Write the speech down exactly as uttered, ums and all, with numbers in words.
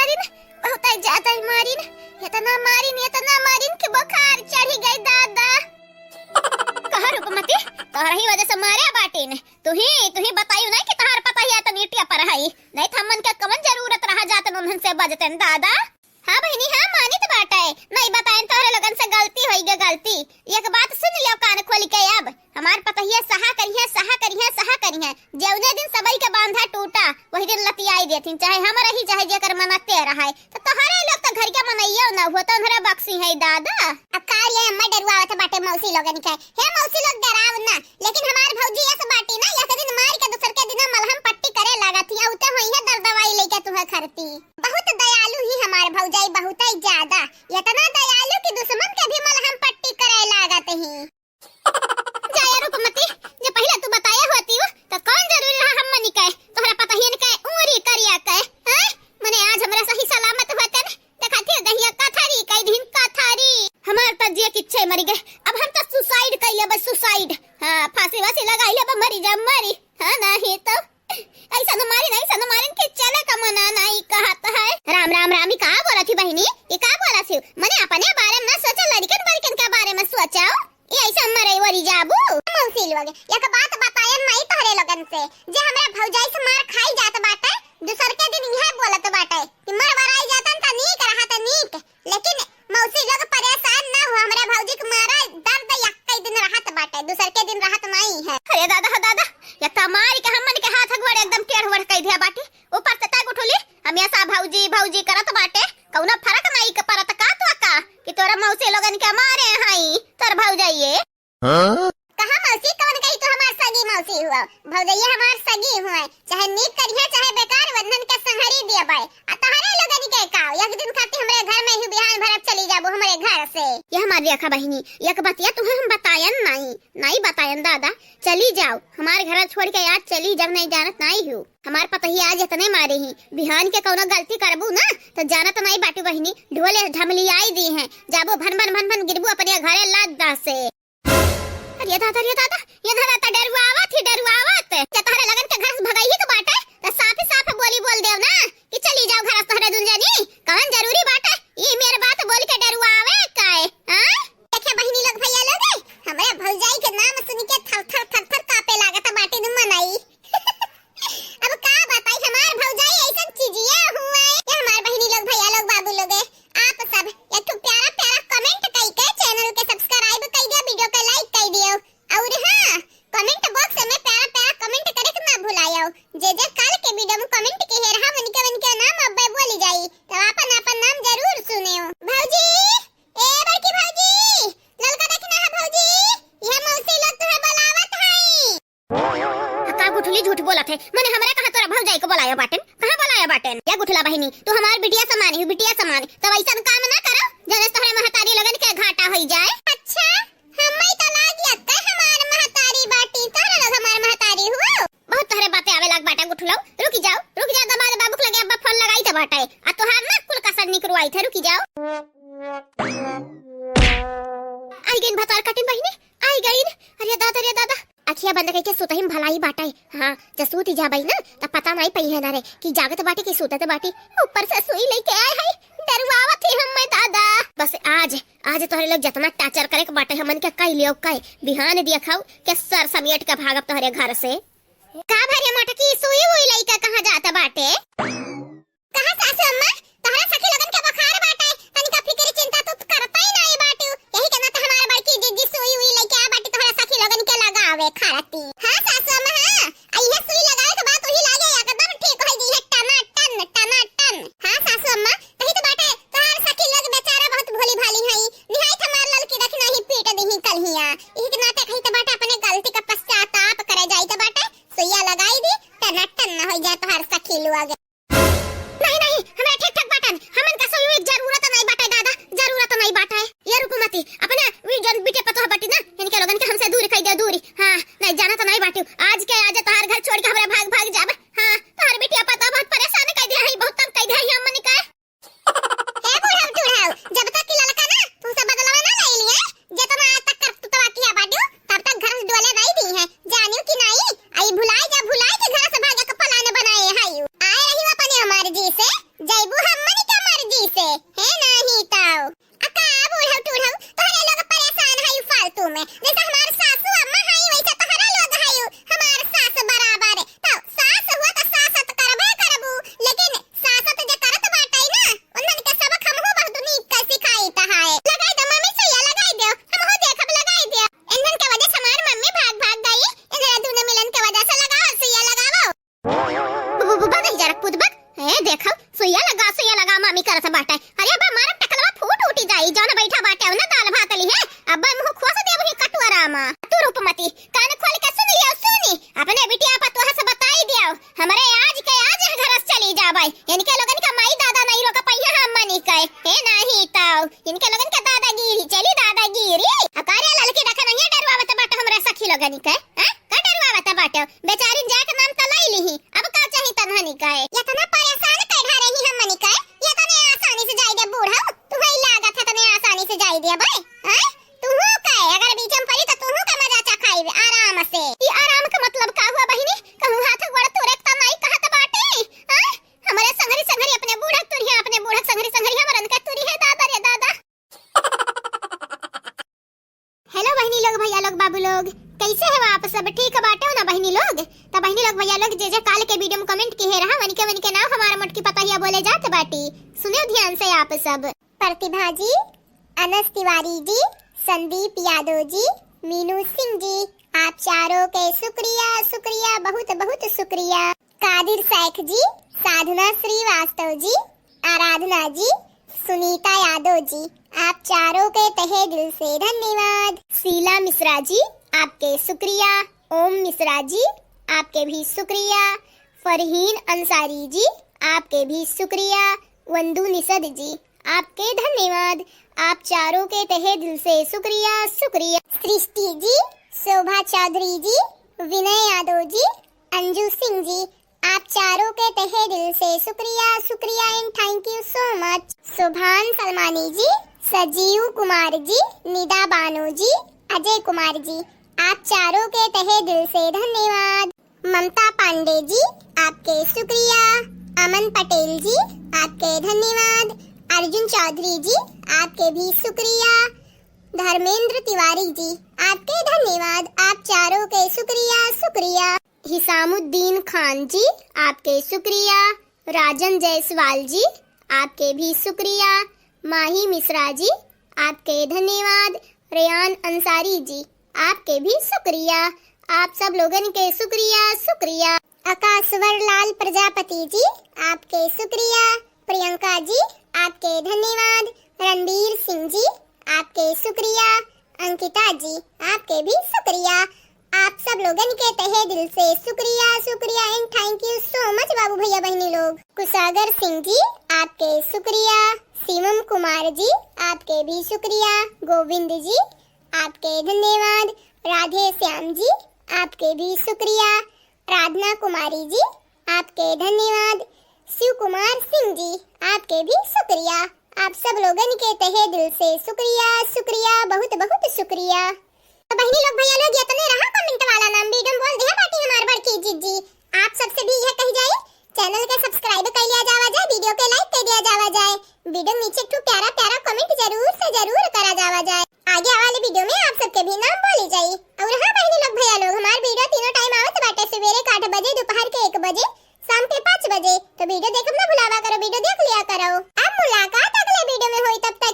बाटिन, बहुत ज्यादा ही मारिन, इतना मारिन, इतना मारिन कि बुखार चढ़ी गई दादा। कहा रूपमती, तोहरा ही वजह से मारे बाटिन, तुही, तुही बतायू नहीं कि तोहार पतोहिया तनी टिया पर है, नहीं तो हमन के कवन जरूरत रहा जात उन्हन से बजतन दादा। हाँ बहिनी, हाँ, मानित बाटे, नहीं बताएन तोहरे लोगन से गलती होई गे, गलती। एक बात सुन लियो कान खोल के अब, हमार पतोहिया सहा करिहे, सहा करिहे, सहा करिहे। जौने दिन सबई के बांधा टूटा, वही दिन लतियाई देथिन, चाहे हम रही, चाहे जेकर मना ते रहे। तो तोहरे लोग तो घर के मनइयो न हुआ, तो उन्हरे बक्सी है दादा। अब का ये अम्मा डरुआवत बाटे मौसी लोगन के? हे मौसी लोग डराव ना, लेकिन हमार भौजी ऐसे बाटी ना, एक दिन मार के दूसर के दिन मलहम पट्टी करे लागत ही, अउते होई है दर दवाई लेके तुहे खरती। बहुत दयालु ही हमार भौजाई, बहुत ही ज्यादा। इतना दयालु कि दुश्मन के भी मलहम पट्टी करे लागत ही। जा यार रूपमती, जे पहिले तू बताया होती हो, तो कौन जरूरी रहा हम मनी के, तोहरा पतोहियन के उंगरी करिया के, हैं? मने आज हमरा सही सलामत होतन, देखा थे दहिया कथरी कई दिन कथरी। हमार तो जिए किच्छे मरी गए, अब हम तो suicide कर लेबे, suicide। हाँ, फांसी वासी लगा लेबे, मरी जा मरी। हाँ, नहीं तो। ऐसा न मारिन, ऐसा न मारिन कि चले का मना नहीं कहत है। राम, राम, राम, ई का बोलत ही बहिनी? ई का बोलत ही? मने अपने बारे में ना सोचा, लड़िकन बड़िकन के बारे में सोचाओ। ई ऐसा मरे वरी जाबू? मौसी लोग, एक बात बतायन नहीं तोहरे लोगन से, जे हमरा भौजाई से मार खाई जात बाटे, दूसर के दिन इहे बोलत बाटे कि मर वराई जातन त नीक रहा त नीक। लेकिन मौसी लोग परेशान ना हो, हमरा भौजी के मारा दर्द यक्कै दिन रहत बाटे, दूसर के दिन रहत नहीं है। अरे दादा हो दादा, या त मारी के हमन के हाथ गोड़ एकदम टेढ़ वेढ़ कई दिया बाटी। ऊपर से तै गुठुली हमेशा भौजी भौजी करत बाटे, कौनो फर्क नहीं के परत का तो का कि तोरा मौसी लोगन के मारे हई तोर भौजाइये। हाँ? कहा मौसी, कौन कही तू हमार सगी मौसी हुआ? भौजैया हमार सगी हुआ, चाहे नीक करिहे चाहे बेकार, वन्हन के संहरी दिया बाय। आ तहरे लोगन के का, एक दिन खातिर हमरे घर में ही बिहान भर अब चली जाबो हमरे घर से। ये हमार रेखा बहिनी, एक बतिया तुम्हें हम बतायन नाई, नाई बतायन दादा, चली जाओ हमार घर छोड़ के, आज चली जाओ, नहीं जानत नाई हूँ। हमार पतोहिया आज इतने मारे ही, बिहान के कौनो गलती करबू ना तो जानत नाई बाटू बहिनी, ढोले ढमलियाई दी हैं, जाबो भन भन भन भन गिरबू अपने घरे लद्दा से। अरे दादा, अरे दादा, ये दादा त डरुआवत ही, डरुआवत। जे तोहरे लगन के घर से भगई ही तो बाटे, त साफ ही साफ बोली बोल देव ना कि चली जाओ घर से तोहरे दुन जनी। कौन जरूरी बाटे ई मेर बात बोल के डरुआवे काए, हाँ? देखे बहिनी लोग, भैया लोग, हमरे भौजाई के नाम सुन के थर थर थर थर कापे लागत बाटे न मनई। अब का बताई, हमार भौजाई ऐसन चीजिए हुए। ये हमार बहिनी लोग, भैया लोग, बाबू लोग, आप सब एक ठो प्यारा प्यारा comment कई के channel के subscribe कई दियो, video के like कई दियो। और हाँ, comment box में प्यारा प्यारा comment करे के ना भुलायो। जे जे काल के video में comment के हे रहा, उनके उनके नाम अब बोली जाई, तो अपन अपन नाम जरूर सुनियो। भौजी, ए बड़की भौजी, ललका देखना है भौजी, ये मौसी लोग तुम्हें बुलावत हई। आ, का गुठली झूठ बोलत है? मने हमरा कहाँ तोरा भौजाई को बोलाया बाटेन? कहाँ बोलाया बाटेन? या गुठला बहिनी, तू हमार बिटिया समान ही, बिटिया समान। तब ऐसन काम ना करो, जने से तोहरे महतारी लोगन के घाटा होई जाए। अच्छा, हम्मे तो लाग यक्का हमार महतारी बाटी, तोहरे लोग हमार महतारी हुआ। बहुत तोहरे बातें आवे लाग बाटा गुठलो। रुकी जाओ, रुकी जाओ, दमाद बाबू के लगे अब्बा फोन लगाई तो बाटे। आ तोहार ना कुल कसर निकरवाई थे, रुकी जाओ। आई गईन भतार कटिन बहिनी, आई गईन। अरे दादा, अरे दादा। अखिया बंद करके सुतहिम भलाई बाटे। हाँ, जब सूत जाबई ना, तब पता नहीं पई है ना रे कि जागत बाटी कि सूतत बाटी। ऊपर से सुई लेके आए है, डरवावत ही हम्मे दादा। बस आज, आज तोहरे लोग जितना torture करे के बाटे हमन के कई लियो कई। बिहान दिया खाऊ के सर समेट के भागब तोहरे घर से। का भरे मोटकी, सुई हुई लइका कहाँ जात बाटे? कहा सासू अम्मा, तोहरा सखी लोगन के बुखार बाटे, तनिका फिक्र चिंता तू करता ही नहीं बाटू। यही के नाते हमार बड़की जिज्जी सुई हुई लइके आ बाटी तोहरा सखी लोगन के लगावे खाती। हाँ सासू अम्मा, हाँ, आ इहे सुई लगावे के बाद वही लागे एकदम ठीक हो जी है, टनाटन, टनाटन। हाँ सासू अम्मा, तही तो बाटे, तोहार सखी लोग बेचारा बहुत भोली भाली हई, निहायत हमार ललकी देखना ही पीट दीही कलहिया। इही के नाते कही तो बाटे अपने गलती का पश्चाताप करे जाई तो बाटे, सुइया लगाई दी, टनाटन न होई जाए तोहार सखी लोग। नहीं, नहीं, हमरा ठीक ठाक बाटन, हमन का सुई उई जरूरत नहीं बाटे दादा, जरूरत नहीं बाटे। ये रुकुमती, अपने वी जन बिटिया पतोह बाटी ना, इनके लोगन के हमसे दूर कई दे, दूर। हाँ, नहीं जाना तो नहीं बाटी, आज के आज तोहार घर छोड़ के हमरा भाग, भाग जाब। हाँ, तोहार बिटिया पतोह बहुत परेशान कई दिया है, बहुत तंग कई दिया है हमन का। हे बूढ़ऊ टूढ़ऊ, जब तक कि ललका ना तुमसे बदलवा ना ले लिए, जितना आज तक करतुतवा किया बाटू, तब तक घर से डोले नहीं दी है, जानियो कि नहीं? आई भुलाई जा, भुलाई के घर से भागे के plan बनाए है यू। आए रही अपने मर्जी से, जैबू हमनी देखो, सुइया लगा, सुइया लगा, मामी करत बाटे। अरे अब्बा मारब टकलवा फूट उठी जाई, जौन बैठा बाटे, उन्हें दाल भात लिहे। अब्बा मुँह खोस देबही कटुआरा मा। तू रूपमती, कान खोल के सुन लियो, सुनी। अपने बिटिया पतोह से बताई दियो, हमरे आज के आज यह घर से चली जाबे। इनके लोगन का माई दादा नहीं रोक पइहे हमनी के। हे नाही तो, इनके लोगन का दादागिरी चली, दादागिरी। अकारे ललकी देखा नहीं डरवावत बाटे हमरे सखी लोगन के, हैं? का डरवावत बाटे? बेचारिन जाए के नाम त लाई लिही, अब का चाही तन्हनी के? इतना परेशान कर ढा रही हमनी के, इतने आसानी से जाई दे बूढ़ा? तुहई लागत है इतने आसानी से जाई दे बे, हैं? तुहू के अगर बीच में पड़ी तो तुहू के मजा चखाई आराम से। ई आराम का मतलब का हुआ बहिनी? कहूँ हाथ गोड़ तोरे त नाई कहत बाटे, हैं? हमरे संघरी संघरी अपने बूढ़ा तुरिया, अपने बूढ़ा संघरी संघरी हमरन के तुरी है दादा रे दादा। हेलो बहिनी लोग, भैया लोग, बाबू लोग, कैसे हो आप सब? ठीक बाटे हो ना बहिनी लोग? त बहिनी लोग, भैया लोग, जे जे काल के वीडियो में कमेंट किहे रहा, वनिके वनिके नाम हमारा मोटकी पतोहिया बोले जात बाटी। सुने ध्यान से आप सब। प्रतिभा जी, अनस तिवारी जी, संदीप यादव जी, मीनू सिंह जी, आप चारों के शुक्रिया, शुक्रिया, बहुत बहुत शुक्रिया। कादिर शेख जी, साधना श्रीवास्तव जी, आराधना जी, सुनीता यादव जी, आप चारों के तहे दिल से धन्यवाद। शीला मिश्रा जी, आपके शुक्रिया। ओम मिश्रा जी, आपके भी शुक्रिया। फरहीन अंसारी जी, आपके भी शुक्रिया। वंदू निषद जी, आपके धन्यवाद। आप चारों के तहे दिल से शुक्रिया, शुक्रिया। सृष्टि जी, शोभा चौधरी जी, विनय यादव जी, अंजू सिंह जी, आप चारों के तहे दिल से शुक्रिया, शुक्रिया and thank you so much। सुभान सलमानी जी, सजीव कुमार जी, निदा बानो जी, अजय कुमार जी, आप चारों के तहे दिल से धन्यवाद। ममता पांडे जी, आपके शुक्रिया। अमन पटेल जी, आपके धन्यवाद। अर्जुन चौधरी जी, आपके भी शुक्रिया। धर्मेंद्र तिवारी जी, आपके धन्यवाद, आप चारों के शुक्रिया, शुक्रिया। हिसामुद्दीन खान जी, आपके शुक्रिया। राजन जायसवाल जी, आपके भी शुक्रिया। माही मिश्रा जी, आपके धन्यवाद। रेयान अंसारी जी, आपके भी शुक्रिया। आप सब लोगन के शुक्रिया, शुक्रिया। आकाशवर लाल प्रजापति जी, आपके शुक्रिया। प्रियंका जी, आपके धन्यवाद। रणबीर सिंह जी, आपके शुक्रिया। अंकिता जी, आपके भी शुक्रिया। आप सब लोगन के तहे दिल से शुक्रिया, शुक्रिया and thank you so much बाबू भैया बहिनी लोग। कुशागर सिंह जी, आपके शुक्रिया। शिवम कुमार जी, आपके भी शुक्रिया। गोविंद जी, आपके धन्यवाद। राधे श्याम जी, आपके भी शुक्रिया। राधना कुमारी जी, आपके धन्यवाद। शिव कुमार सिंह जी, आपके भी शुक्रिया। आप सब लोगन के तहे दिल से शुक्रिया, शुक्रिया, बहुत बहुत शुक्रिया। तो बहिनी लोग, भैया लोग, इतने रहा कमेंट वाला नाम, वीडियो में बोल दिया बाटी हमार बड़की जिज्जी। आप सबसे भी यह कही जाए, चैनल के सब्सक्राइब कर लिया जावा जाए, वीडियो के लाइक कर दिया जावा जाए, वीडियो नीचे एक ठो प्यारा प्यारा कमेंट जरूर से जरूर करा जावा जाए। आगे वाले वीडियो में आप सबके भी नाम बोली जाई। और हाँ बहिनी लोग, भैया लोग, हमार वीडियो तीनों टाइम आवत बाटे, सवेरे के आठ बजे, दोपहर के एक बजे, शाम के पाँच बजे। तो वीडियो देखब ना भुलावा करो, वीडियो देख लिया करो। अब मुलाकात अगले वीडियो में होई, तब तक